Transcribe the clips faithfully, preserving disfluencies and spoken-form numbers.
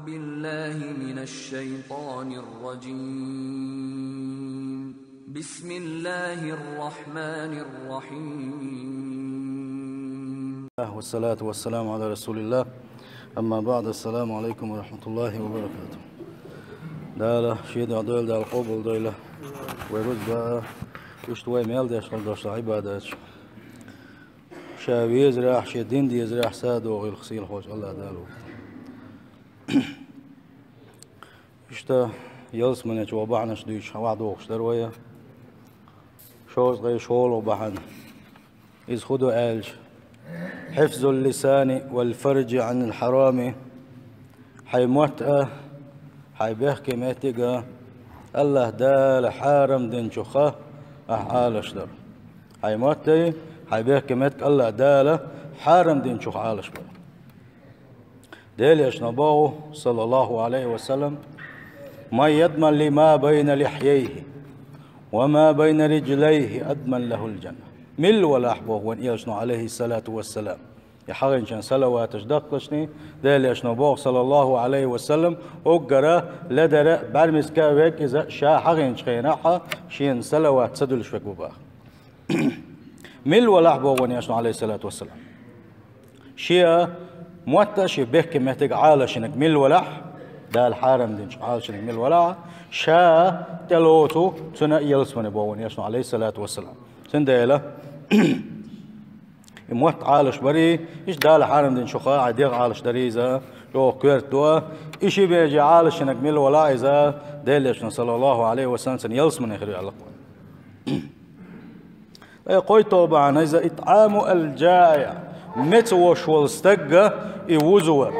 بالله من الشيطان الرجيم. بسم الله الرحمن الرحيم. والصلاة والسلام على رسول الله. أما بعد، السلام عليكم ورحمة الله وبركاته. Дала шен дуьхьа дойла, Дала къобал дойла. Вай рузба, иштта вай мел деш хила долчу Ӏибадаташ. Ша везарехь, шен дин дезарехь садоӀа хила сийлахьчу АллахӀ Дала ву. Иштта ялсамане чу ван бахьанаш дуьйцуш хьан ваьхьа дохуш дара вай. Шовзткъе шолгӀа бахьана. Иза хӀун ду аьлча: حفظ اللسان والفرج عن الحرام. Хьайн мотт а, хьайн бехке меттиг а АллахӀ Дала хьарам динчух ахь Ӏалаш дар. Хьайн мотт а, хьайн бехке меттиг а АллахӀ Дала хьарам динчух Ӏалаш бар. Делан Элчано боху, саллаллаху Ӏалайхи ва саллам: من يضمن لي ما بين لحييه وما بين رجليه أضمن له الجنة. Милла валахь, боху вайн Элчано, Ӏалайхи салату ва салам. И хьахийначарна салаваташ даккхалашний, Делан Элчано боху, саллаллаху Ӏалайхи ва саллам, уггара ледара бӀаьрмиска а верг иза ша хьахийначу хенахь шена салават ца дуьллуш верг ву боху. Милла валахь, боху вайн Элчано, Ӏалайхи салату ва салам. Шен мотт а, шен бехке меттиг а Ӏалашниг милла валахь, Дала хьарам динчух Ӏалашниг милла валахь, ша тӀелоцу цуьнан а ялсамане, боху вайн Элчано, Ӏалайхи салату ва салам. Цундела и мотт Ӏалаш барий, иштта Дала хьарам динчух хьайн дегӀ Ӏалаш дарий иза, чӀогӀа коьрта ду. И ши меже Ӏалашниг милла валахь иза, Делан Элчано, саллаллаху Ӏалайхи ва саллам, цуьнан ялсамане хир ю аьлла-кх вай. Ткъа кхойтталгӀа бахьана иза: إطعام الجائع. Меца волуш волу стаг а и вузор.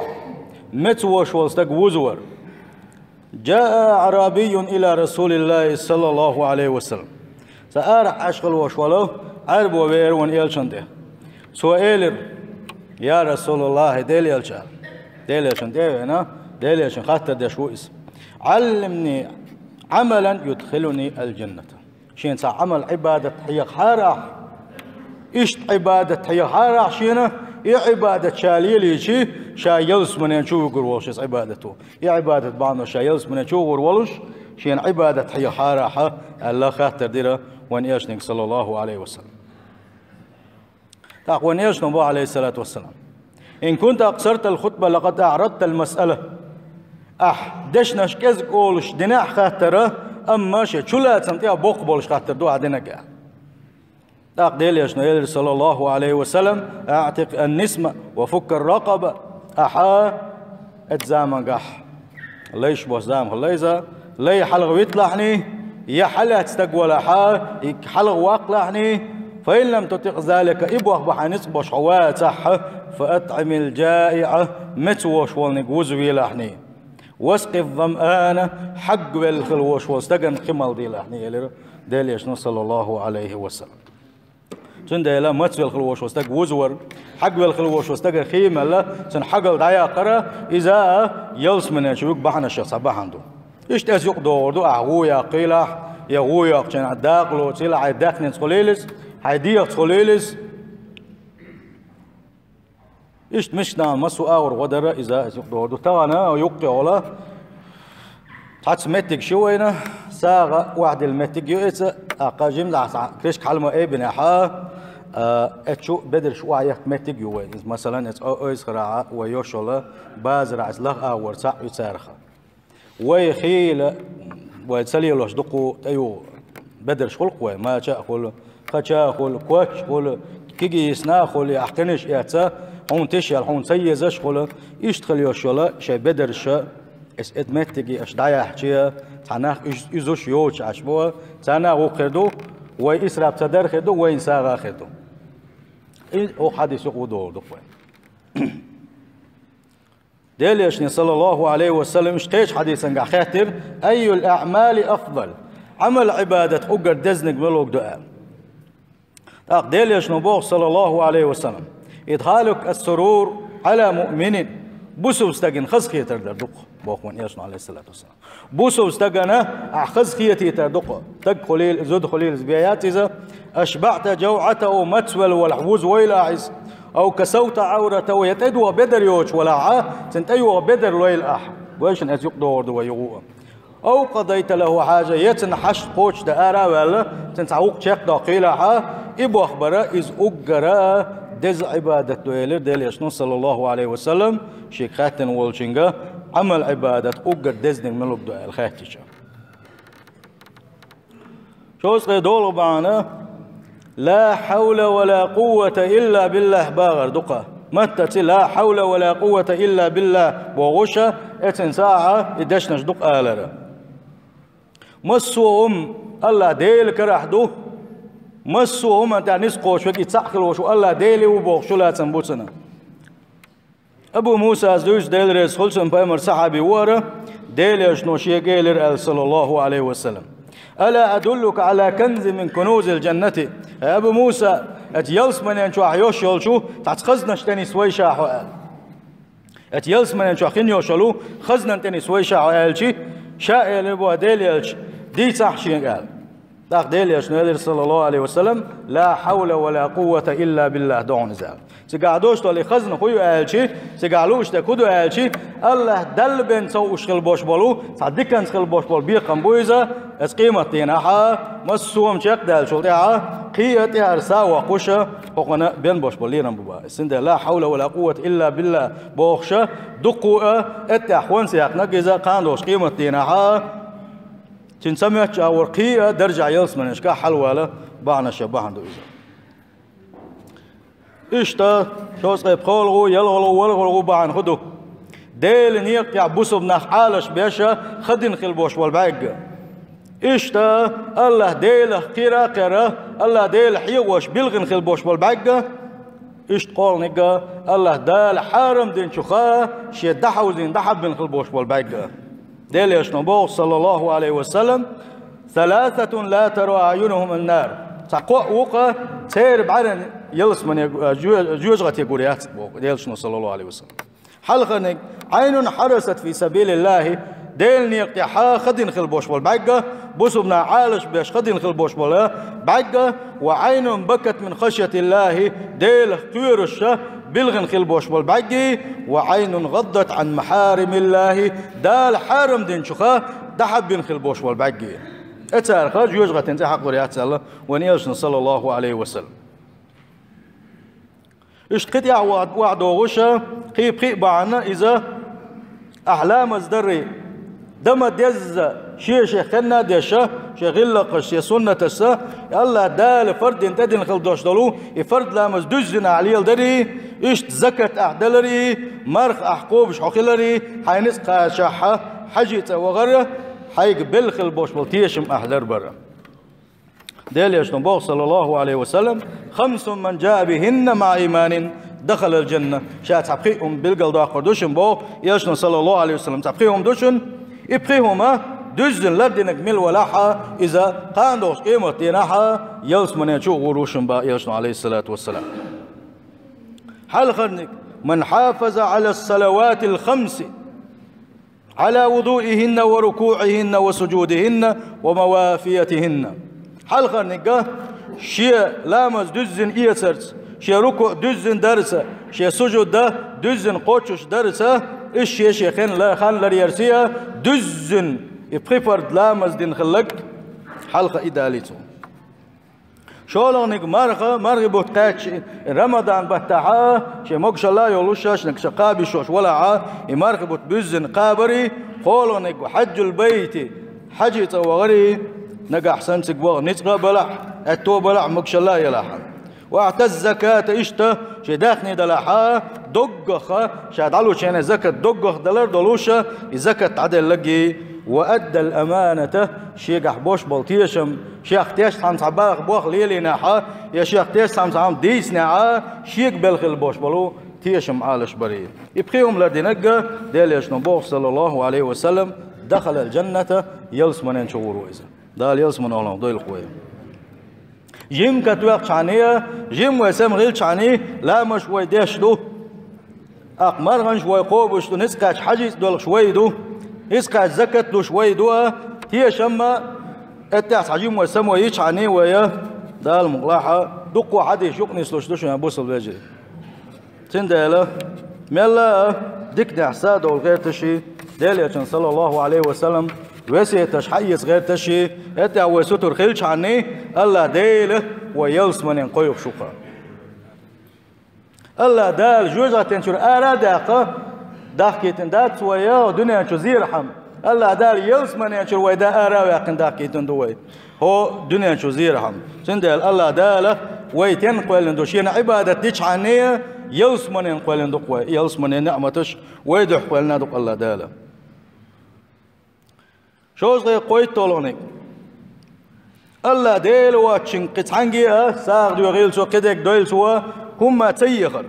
Меца волуш волу стаг вузор. جاء أعرابي إلى رسول الله صلى الله عليه وسلم. Цхьа арахь Ӏаш хила волуш волу Ӏаьрбо веара вайн Элчанна тӀе. Цо элира: «Я РасулаллахӀ, Делан Элча». Делан Элчанна тӀе а веана, Делан Элчанна хаттар деш ву иза: «علمني عملا يدخلني الجنة». Шена цхьа Ӏамал, Ӏибадат хьехахьара ахь. Иштта Ӏибадат хьехахьара ахь шена, и Ӏибадат ша лелийча, ша ялсамане чу вуьгур волуш иза Ӏибадат ву. И Ӏибадат бахьана ша ялсамане чу вуьгур волуш, шена Ӏибадат хьехахьара ахь, аьлла, хаттар дира вайн Элчанга, саллаллаху Ӏалайхи ва саллам. ТӀаккха вайн Элчано боху, Ӏалайхи салату ва салам: «إن كنت أقصرت الخطبة لقد أعرضت المسألة». Ахь дешнаш кӀезиг олуш динехь хаттар, амма шен чулацам тӀехь боккха болуш хаттар ду ахь динарг. ТӀаккха Делан Элчано элира, саллаллаху Ӏалайхи ва саллам: «أعتق النسمة وفك الرقبة». Ахьа оцу заманахь лайш бо зама хилла иза, лай хьалха витлахьний, я хьалаьцна стаг валахьа, и хьалха ваккхалахьний, «فإن لم تطق ذلك», и боху бахьана ницкъ болуш хьо вацахь, «فأطعم الجائع», меца волуш волниг вузавелахьний, «واسق الظمآن», хьагвелла хила волуш волу стагана кхин мала делахьний, элира Делан Элчано, саллаллаху Ӏалайхи ва саллам. Цундела мацвелла хила волуш волу стаг вузавар, хьагвелла хила волуш волу стагана хи а мелла, цуьнан хьагал дӀаяккхара, иза а ялсамане чу вуьгу бахьанашех цхьа бахьана ду. Иштта иза юкъадогӀур ду, ахь гӀу яккхийлахь, я гӀу йоккхучу хенахь дакъа лоцийла, хьайн даьхнинца хуьлийла иза, хьайн дегӀаца хуьлийла иза. Иштта мискачу нахана массо а агӀор гӀо дара, иза а юкъадогӀур ду. Тахана юккъе гӀола цхьацца меттигаш ю вайна, сагӀа охьадилла меттиг ю иза, тӀаккха жимма цхьа кришка хьалма айбинехьа, а, эцу чу бедарш охьаехка меттиг ю вайна. Иза, масалан, эцу о-, ойзахарахьа вай йош йолу базарахь иза лаха агӀор цхьаъ ю цаьрха. Вай хийла, вай ца лелош дукха тӀеюгӀу бедарш хуьлу-кх вай, мача а хуьлу, кхача а хуьлу, коч а хуьлу, кегийсна а хуьлу, ахь кхиниш а эцна, хьуна тиша яьлла, хьуна ца езаш а хуьлу, иштта хила йош йолу шайн бедарш, эс эд меттиге аша дӀаяьхьча, цхьа нах уьз-, уьзуш йоцуш Ӏаш бу, царна а гӀуллакх хир ду, вай исраф ца дар хир ду, вайна сагӀа хир ду. И оха хьадис юкъа ву догӀур ду-кх вай. Делан Элчане, саллаллаху Ӏалайхи ва саллам, иштта кхечу хьадисангахь хаьттира: «أي الأعمال أفضل؟» Ӏамал-Ӏибадат уггар дезниг муьлхарг ду аьлла. ТӀаккха Делан Элчано боху, саллаллаху Ӏалайхи ва саллам: «إدخالك السرور على مؤمن». Бусалба стагана хазахетар дар ду-кх, боху вайн Элчано, Ӏалайхи салату ва салам. Бусалба стагана ахь хазахетийтар ду-кх. Стаг хуьлийла, зуда хуьлийла, иза бен яц иза. «أشبعت جوعته», мацвелла валахь вузавойла ахь иза. «أو كسوت عورته», я тӀедогӀу бедар йоцуш валахьа, цуьнан тӀейогӀу бедар лойла ахь. Вайшинна эцу юкъа догӀур ду вай юха а. أو قضيت له حاجة, я цун хьашт кхочушдан ара а ваьлла, цун цхьа гӀуллакх чекхдоккхийлахь, и боху бара иза уггара деза Ӏибадат ду, элира Делан Элчано, саллаллаху Ӏалайхи ва саллам, шега хаьттина волчуьнга, Ӏамал-Ӏибадат уггар дезаниг мила ву аьлла хаьттича. Шовзткъе долу бахьана: «لا حول ولا قوة إلا بالله» бахар ду-кх. Маттаца «لا حول ولا قوة إلا بالله» бохуш, эццахь и дешнаш ду-кх алара. Массо а хӀума АллахӀ Делан карахь ду, массо а хӀуманна тӀехь ницкъ кхочуш верг и цхьаъ хила волуш волу АллахӀ Дела ву бохуш шу лацам бу цунна. Абу Мусас дуьйцу, Дела реза хуьлда цунна, пайхамаран сахьаби вара, Делан Элчано шега элира аьлла, саллаллаху Ӏалайхи ва саллам: «ألا أدلك على كنز من كنوز الجنة؟» «Хьай Абу Муса, эцу ялсаманин чохь йолуш йолчу цхьацца хазнаш тӀе нисвойша хьо?» аьлла. «Эцу ялсаманин чохь хин йолуш йолу хазнан тӀе нисвойша хьо?» аьлча, ша элира боху Делан Элча: «Дийцахь шега», аьлла. ТӀаккха Делан Элчано элира, саллаллаху Ӏалайхи ва саллам: «لا حول ولا قوة إلا بالله» ду хьуна иза. Цигахь долуш долу и хазна хӀун ю аьлча, цигахь лууш дерг хӀун ду аьлча, АллахӀ Далла бен совъуш хила болуш болу, цхьа диканца хила болуш болу бекхам бу иза, эцу къематдийнахь а, массо а хӀума чекхдаьллачул тӀаьхьа, кхин а тӀаьхьара са а воккхуш, хӀокхуьнан бен болуш болу лерам бу боху. Цундела «لا حول ولا قوة إلا بالله» бохуш, дуккха а, эттех хӀонца яьккхинарг иза, кхана долуш къематдийнахь а, цуьнан ца моьттуш агӀор кхин а даржехь ялсаманешкахь хьалавала бахьанаш бахьана ду иза. Иштта, шовзткъе пхоьалгӀа, ялхалгӀа, ворхӀалгӀа бахьана хӀун ду? Делан некъа тӀехь бусалба нах Ӏалаш беш, ха дина хила болуш болу бӀаьрг. Иштта, АллахӀ Делах кхера а кхера, АллахӀ Дела хьехош билггина хила болуш болу бӀаьрг. Иштта кхоалгӀаниг, АллахӀ Дала хьарам динчух шен дӀахьовзийна, дӀахьаббина хила болуш болу бӀаьрг. Делан Элчано боху, саллаллаху Ӏалайхи ва саллам: «ثلاثة لا ترى أعينهم النار». Цхьа кхоъ ву-кх, церан бӀаьран ялсамане, а, жоь-, жоьжахате гур яц боху Делан Элчано, саллаллаху Ӏалайхи ва саллам. Хьалхарниг: «عين حرست في سبيل الله», Делан некъа тӀехь ха дина хила болуш болу бӀаьрг, бусалба нах Ӏалаш беш ха дина хила болуш болу бӀаьрг, «وعين بكت من خشية الله», Делах кхоьруш билггина хила болуш болу бӀаьрг, «وعين غضت عن محارم الله», Дала хьарам динчух дӀахьаббина хила болуш болу бӀаьрг. Эцарах жоьжахатин цӀе хьакъ гур яц аьлла вайн Элчано, саллаллаху Ӏалайхи ва саллам. Иштта кхин тӀехь охьа-, охьадогӀуш, кхин пхиъ бахьана иза, ахь ламаз дарий, дан ма-дезза, шен-шен хенна а деш, шен гӀиллакхаш, шен суннаташ, АллахӀ Дала фард дина тӀедина хила долуш долу и фард ламаз дуьззина ахь леладарий, иштта закат ахь даларий, марха ахь кхобуш хьо хиларий, хьайн ницкъ кхачахь хьаьжцӀа вахар, хьайга белла хила болуш болу тешам ахь ларбар. Делан Элчано боху, саллаллаху Ӏалайхи ва саллам: «خمس من جاء بهن مع إيمان دخل الجنة». Ша цхьа пхиъ хӀума билгалдоккхур ду шуна боху Элчано, саллаллаху Ӏалайхи ва саллам, цхьа пхиъ хӀума ду шуна. И пхи хӀума дуьззина лардинарг мила валахь а, иза кхана долуш къематдийнахь а ялсамане чу а гӀур ву шуна боху Элчано, Ӏалайхиссалату вассалам. Хьалхарниг: «من حافظ على الصلوات الخمس على وضوئهن وركوعهن وسجودهن وموافيتهن». Хьалхарниг: шен ламаз дуьззина эцарца, шен рукуъ дуьззина дарца, шен сужуд дуьззина кхоччуш дарца, иза шен-шен хенна ла-, хан ларъярца, дуьззина и пхи фард ламаз дина хилларг хьалха и далий цо. ШолгӀаниг: марха, мархи бутт кхаьчча, Рамадан баттахь а, шен могашалла а йолуш, шаьшниг ша кхаба йиш йолуш валахь а, и мархи бутт буьззина кхабарий. КхоалгӀаниг: хьаджул байти, хьаьжцӀа вахарий, нагахь санна цига ваха ницкъ а балахь, аьтто а балахь, могашалла а ялахь. وأعطى الزكاة, иштта шен даьхни далахь а, доггах, ша дӀалучу хенахь закат доггах далар а долуш, и закат дӀаделларг. وأدى الأمانة, шегахь болуш болу тешам, шех тешна цхьамма цхьа баха бохам лелийнехь а, я шех тешна цхьамма цхьа хӀума дийцинехь а, шега белла хила болуш болу тешам Ӏалашбарий. И пхи хӀума лардинарг, Делан Элчано боху, саллаллаху Ӏалайхи ва саллам: «دخل الجنة», ялсаманен чу гӀур ву иза. Дала ялсаманин охӀланах дойла вай. Жимма катваьккхичхьана, жимма вай сема хилчхьана, ламазаш вай деш ду. ТӀаккха марханаш вай кхобуш ду, ницкъ кхаьчча хьаьжцӀа долуш вай ду, ницкъ кхаьчча закат луш вай ду, тешам а, эттех цхьа жимма вай сема йичхьана вай, Дала мукъ лахь, дуккха хьадисаш юкъа нислуш ду шуна, бусалба вежарий. Цундела, мелла а диканехь са а довла гӀерташ, Делан Элчан, саллаллаху Ӏалайхи ва саллам, весеташ хьаэца гӀерташ, хӀетта вай сутара хилчхьана, АллахӀ Дала вай ялсаманен кхойкхуш ву-кх. АллахӀ Дала жоьжахатен чура ара а даьккха, дахкийтина дац вай дуьнен чу зерхьама. АллахӀ Дала ялсаманен чура вай да ара а ваьккхина дахкийтина ду вай. ХӀо дуьнен чу зерхьама. Цундела АллахӀ Дала вай тенна кхоьллина ду, Шена Ӏибадат дичхьана, ялсаманен кхоьллина ду-кх вай. Ялсаманен ниӀматаш вай дуьхьа кхоьллина ду-кх АллахӀ Дала. ШозгӀа кхойтталгӀаниг. АллахӀ Дела воацачунга кхин цхьанне а сагӀа доагӀийла цо, кхидерг дойла цо, хӀумма ца ехар.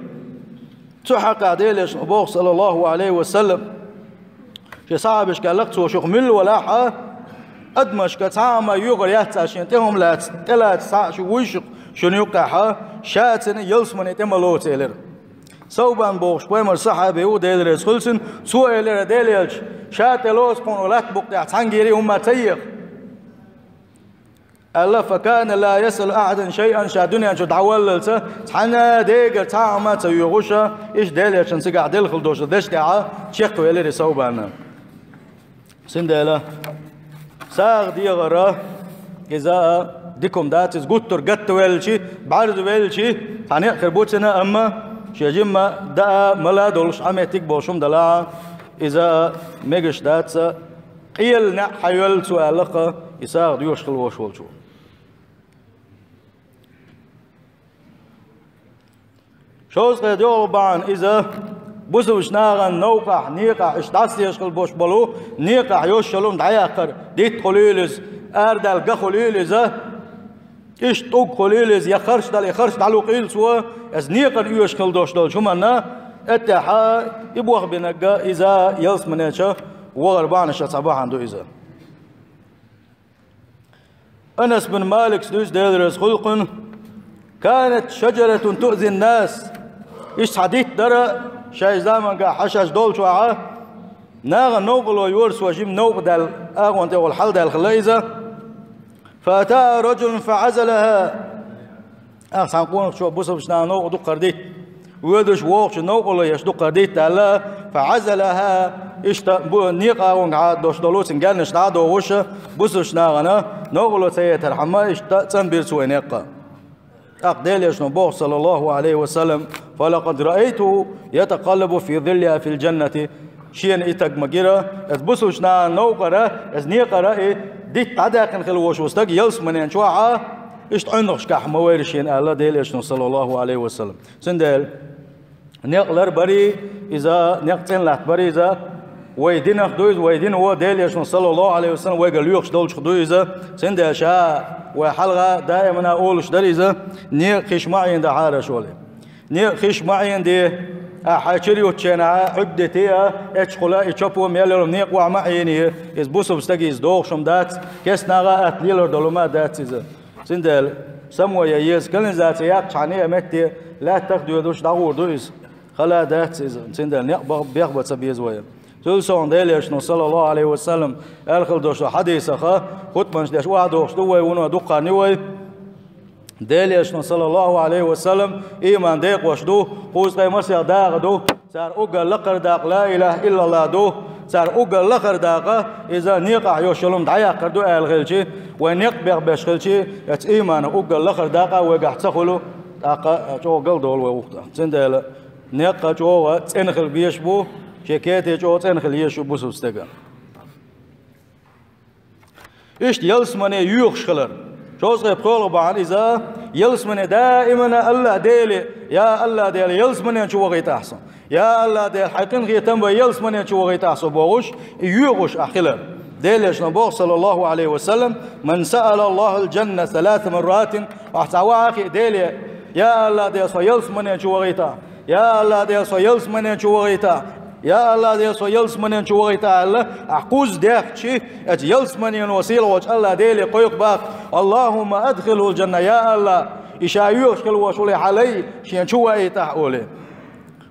Цу хьакъехьа Делан Элчано боху, саллаллаху Ӏалайхи ва саллам, шен сахьабашка аьлла-кх цо: шух муьлхха валахь а, адамашка цхьа а хӀума йоьхур яц цара, шена тӀехь хӀума лаца, тӀелаца цхьа а шу вуй шух, шуна юккъехь а, ша цунна ялсамане тӀе ма лоцу, элира. Совбан бохуш пайхамаран сахьаби ву, Дела реза хуьлда цунна, цо элира: Делан Элча, ша тӀелоцу кхунах латта букъа тӀехь цхьанне а хӀумма ца еха. Аьлла, факана ла ясъалу ахьадан шайъан, ша дуьнен чу дӀаваллалца, цхьана а дегара цхьа а хӀума ца йоьхуш, иштта Делан Элчано цигахь делла хилла долчу дешна тӀехь чекхвелира и Совбан. Цундела сагӀа дехар, иза дика хӀума дац, иза гуттар а гатта велча, бӀаьрзе велча, цхьа некъ хир бу цуьнан, амма шен жимма даа, мала а долуш, Ӏаметтиг а болуш хӀума далахь, иза мегаш дац, къелла неӀ хьайоьллу цо, аьлла-кх и сагӀа доьхуш хилла волуш волчо. ШозткъенгӀа доьалгӀа бахьана иза бусалбачу нахана новкъахь, некъахь, иштта дӀасадеш хила болуш болу некъахь йолуш йолу хӀума дӀаяккхар, дитт хуьлийла иза, арадаьлла ган хуьлийла иза, иштта тӀулг хуьлийла иза, я харш дала, и харш дӀалукъийла цо, иза некъана оьшуш хила долуш долчу хӀуманна, тӀеттехь и бохбинарг иза ялсамане чу вахар бахьанашца цхьа бахьана ду иза. Анас бин Малика дуьйцу, Дела реза хуьлда цунна: «Канат шаджаратун туъзин нас». Иштта цхьа дитт дара, шайн заманахь хьашаш долчохь, нахана новкъарло йора цо, жима новкъа даьлла, агӀон тӀехула хьаладаьлла хилла иза. «Фа атаа раджулун фа Ӏазалаха». Ахьа цхьана къонахчо бусалбачу нахана новкъа дуккхара дитта. Воьдуш вогӀучу новкъарло еш дуккхара дитта аьлла, фа Ӏазалаха, иштта бу-, некъа агӀонгахьа долуш долу цуьнан геннаш дӀа а дохуш, бусалбачу нахана новкъарло ца етархьама, иштта цӀанбира цо и некъ. ТӀаккха Делан Элчано боху, саллаллаху Ӏалайхи ва саллам: «Фа лакъад раайтуху ятакъаллабу фи зиллиха фил джаннати». Шена и стаг ма гира, иза бусалбачу нахана новкъара, иза некъара и дитт дӀадаьккхина хилла волуш волу стаг ялсаманен чохь а, иштта Ӏуьннахашкахь ма вайра шена аьлла Делан Элчано, саллаллаху Ӏалайхи ва саллам. Цундела некъ лар барий, иза некъ цӀена латта барий иза, вай динах ду иза, вай дин ву Делан Элчано, саллаллаху Ӏалайхи ва саллам, вайга лоьхуш долчух ду иза. Цундела ша вай хьалха даимана олуш дара иза, некъ хиш ма Ӏийна дахьара шоле. Некъ хиш ма Ӏийна де, ахьа хьайн чуьра юттучу хенахь Ӏуьдда де те а, эчхула и чопо мел йолу некъ охьа ма Ӏийне, иза бусалба стаге иза догӀуш хӀума дац, кестнагӀа а атта лелор долу хӀума а дац иза. Цундела само ян еза, канализаци яьккхачхьана а метте лаьттах а доьдуш дӀагӀур ду иза. Хала дац иза, цундела некъ бех-, бехбан ца беза вай. Цул совнаха Делан Элчано, саллаллаху Ӏалайхи ва саллам, аьлла хилла долуш долу хьадисаха, хутбанаш деш охьадохуш ду вай, вуно дуккхарна ю вай. Делан Элчано, саллаллаху Ӏалайхи ва саллам, ийман декъош ду, кхузткъе масех дакъа ду, цара уггар лакхара дакъа ла илаха иллаллах ду, цара уггар лахара дакъа иза некъахь йолуш йолу хӀума дӀаяккхар ду аьлла хилча, вайн некъ бехбеш хилча, оцу ийманан уггар лахара дакъа вайгахь ца хуьлу, тӀаккха чӀогӀа галдолу вай вухтахь. Цундела некъ чӀогӀа цӀена хила безаш бу, шен кете чӀогӀа цӀена хила езаш ю бусалба стеган. Иштта ялсамане йоьхуш хилар. Шовзткъе пхоьалгӀа бахьана иза, ялсамане даимана АллахӀ Деле, я АллахӀ Дела, ялсамане чу вахийта ахьа со. Я АллахӀ Дела, хьайн къинхетам бан, ялсамане чу вахийта ахьа со бохуш, и йоьхуш ахь хилар. Делан Элчано боху, саллаллаху Ӏалайхи ва саллам: «Ман саъала АллахӀал джанна саласа марратин», ахь цхьа ваха хиъ Деле, я АллахӀ Дела, со ялсамане чу вахийта ахьа. Я АллахӀ Дела, со ялсамане чу вахийта ахьа. Я АллахӀ Дела, со ялсамане чу вахийта ахьа аьлла, ахь кхузза дехча, оцу ялсаманено сийлахьчу АллахӀ Деле кхойкху боху: «АллахӀумма адхилхӀул джанна», я АллахӀ, и ша йоьхуш хила волуш волу хьан лай шена чу вахийта ахьа олий.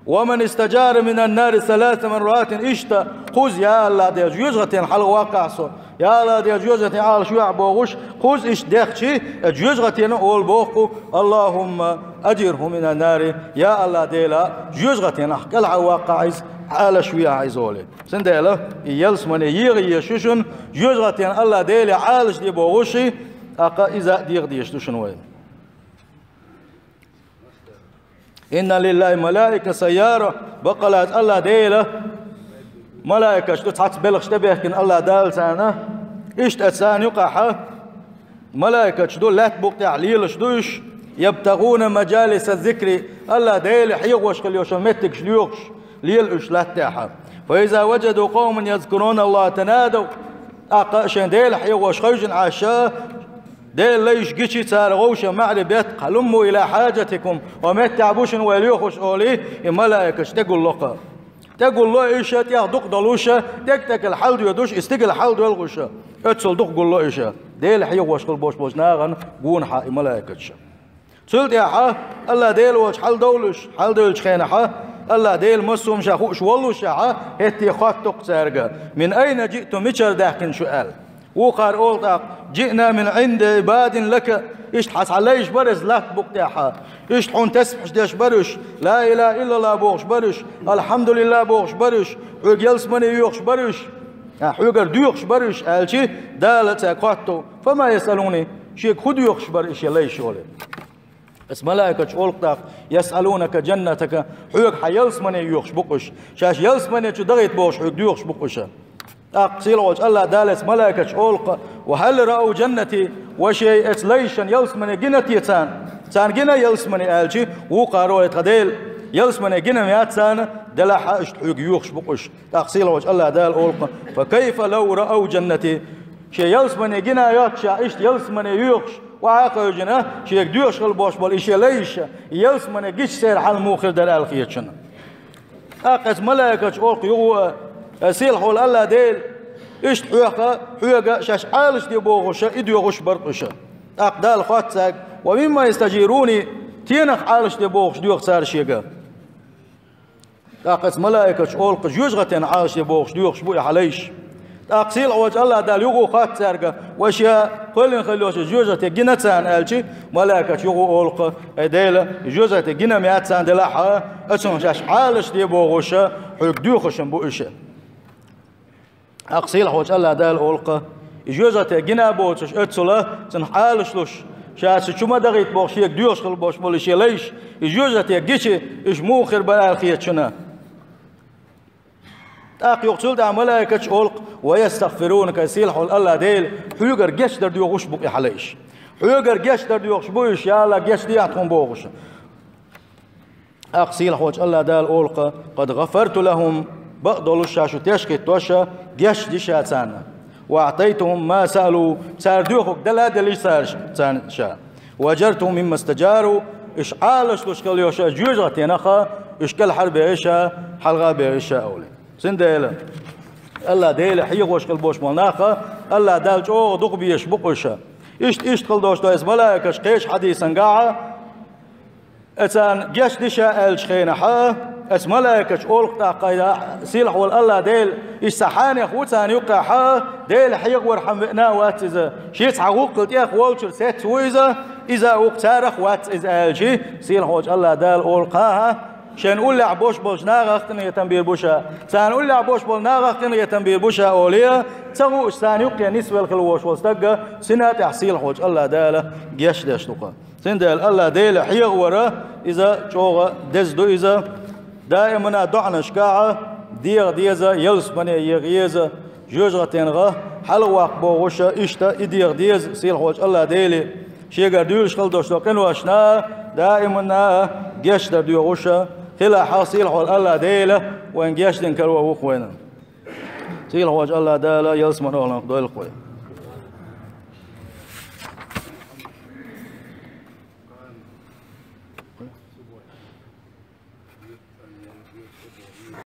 «Ва ман истаджара минан нари саласа марратин», иштта кхузза, я АллахӀ Дела, жоьжахатина хьалха ваккха ахьа со. Я АллахӀ Дела, жоьжахатин Ӏалашо йохьа бохуш, кхузза иштта дехча, оцу жоьжахатина олу боху: «АллахӀумма аджирхӀу минан нари», я АллахӀ Дела, жоьжахатинах кӀелхьарваккха ахьа иза, Ӏалаш вехьа иза олий. Цундела и ялсмане еха езаш ю шуна, жоьжахатен Аллах Деле Ӏалашде бохуш, тӀаккха иза а деха дезаш ду шуна вай. «Инна лиллахи малаика сайяра», баккъала Аллах Делан малайкаш ду, цхьацца белхаш тӀебехкина Аллах Дала царна. Иштта царна юкъахь малайкаш ду, лаьтта букъ тӀехь лелаш ду уьш, «ябтагуна мажалиса зикри», Аллах Деле хьехош хила йолу меттигаш лоьхуш, лела уьш лаьтта тӀехь. «Фа иза важаду къавман язкуруна Аллаха танадав», тӀаккха шайн Дела хьехош хевшина Ӏаш, Делан лайш гича цара вовшийн маьӀарий бетта: «Халумму ила хьажатикум», ва меттехь бу шуна вай лоьхуш олий, и малайкаш тӀегулло-кх. ТӀегулло уьш, тӀех дукха долуш, тӀег-тӀегал хьаладоьдуш, и стигала хьаладоьлхуш, оццул дукха гулло уьш. Дела хьехош хила болуш болчу нахана гонахьа и малайкаш. Цул тӀаьхьа Аллах Дела волчу хьаладовлуш, хьаладевллачу хенахь, Аллах Дела массо а хӀума ша хууш воллушехь, хӀетте хотту-кх цаьрга: «Мин айна жиътум, мичара даьхкина шу?» аьлла. Вукхара олу тӀаккха: «Жиъна мин Ӏинди Ӏибадин лака». Иштта хьан цхьа лайш бара иза латта букъ тӀехь. Иштта хьуна тасбихьаш деш бара уьш, ла илаха иллаллах бохуш бара уьш, алхьамдулиллах бохуш бара уьш, хьоьга ялсамане йоьхуш бара уьш, а, хьоьгара доьхуш бара уьш, аьлча, Дала цаьрга хотту: «Фама ясъалуни», шега хӀун доьхуш бара и шен лайш олий. Оцу малайкаша олу-кх тӀаккха: «Ясъалунака жаннатака», хьоьга хьан ялсамане йоьхуш бу-кх уьш. Шаьш ялсамане чу дахийта бохуш хьоьга доьхуш бу-кх уьш. ТӀаккха сийлахьволчу Аллах Дала оцу малайкаша олу-кх: «Ва хьал раау жаннати?» Ва шайн оцу лайшна ялсамане гина те царна? Царна гина ялсамане аьлча, вукхара олу: «Тхан Дела, ялсамане гина ма яц царна, делахь а иштта хьоьга йоьхуш бу-кх уьш». ТӀаккха сийлахьволчу Аллах Дала олу-кх: «Фа кайфа лау раау жаннати?» Шен ялсамане гина йоццушехь, иштта ялсамане йоьхуш, охьа а хевшина, шега доьхуш хила болуш болу и шен лайш, ялсамане гича церан хьал муха хир дара аьлла хета шуна. ТӀаккха оцу малайкаша олу-кх юха а: «Сийлахьволу Аллах Дела, иштта хьоьга, хьоьга шаьш Ӏалашде бохуш, и доьхуш бара-кх уьш». ТӀаккха Дала хотту цаьрга: «Ва мимма ястажируни?» Стенах Ӏалашде бохуш доьху цара шега? ТӀаккха оцу малайкаша олу-кх: «Жоьжахатенах Ӏалашде бохуш доьхуш бу и хьан лайш». ТӀаккха сийлахьволчу Аллах Дала юха а хотту цаьрга: «Ва шен кхоьллина хила йолуш жоьжахати гина царна?» аьлча, малайкаша юха а олу-кх: «Ай Дела, жоьжахати гина ма яц царна, делахь а, оцунах шаьш Ӏалашде бохуш, хьоьга доьхуш-м бу уьш». ТӀаккха сийлахьволчу Аллах Дала олу-кх: «И жоьжахати гина а боцуш, оццул цунах Ӏалашлуш, ша цу чу ма дахийта бохуш шега доьхуш хила болуш болу и шен лайш, и жоьжахати гича, уьш муха хир бара аьлла хета шуна?» ТӀаккха юха цул тӀаьхьа малайкаша олу-кх: «Ва ястагфирунака», сийлахьволу Аллах Дела, хьоьгара гечдар доьхуш бу-кх и хьан лайш. Хьоьгара гечдар доьхуш бу уьш, я Аллах, гечде тхуна бохуш. ТӀаккха сийлахьволчу Аллах Дала олу-кх: «Къад гъафарту лахум», бакъдолуш ша шу тешхийтош, гечди ша царна. «Ва аътайтухум ма саалу», цара доьхург дала а делира цара ш-, царна ша. «Ва ажартухум мимма стажару», уьш Ӏалашлуш хила йолуш жоьжахатенах уьш кӀелхьарбевлира ша, хьалхабевлира ша олий. Цундела Аллах Дела хьехош хила болуш болу нах Аллах Дала чӀогӀа дукха безаш бу-кх уьш. Иштта, иштта хила долуш ду оцу малайкаша кхечу хьадисан гахь, оцарна гечди ша аьллачу хенахь, оцу малайкаша олу-кх тӀаккха: «Сийлахьволу Аллах Дела, иза цхьа хьенех ву царна юккъехь, Дела хьехорхьама веана а вац иза, шен цхьа гӀуллакхал тӀех волчуьра сецна ву иза, иза а ву-кх, царах а вац иза», аьлча, сийлахьволчу Аллах Дала олу-кх: «ХӀан-хӀа, шайна уллехь болуш болчу нахах къинхетам бийр бу ша, царна уллехь болуш болу нахах къинхетам бийр бу ша», олий, ца хууш царна юккъе нисвелла хила волуш волу стаг, цунна тӀехь сийлахьволчу Аллах Дала гечдеш ду-кх. Цундела Аллах Дела хьехавар, иза чӀогӀа деза ду иза. Даимана доӀанашкахь деха деза, ялсамане еха еза, жоьжахатенах хьалхаваккха бохуш, иштта и деха деза сийлахьволчу Аллах Деле. Шегара дуьйлуш хила долуш долу къиношна даимана гечдар доьхуш хилахь, сийлахьволу Аллах Дела вайна гечдина карор ву-кх вайна. Сийлахьволчу Аллах Дала ялсаманин охӀланах дойла-кх вай.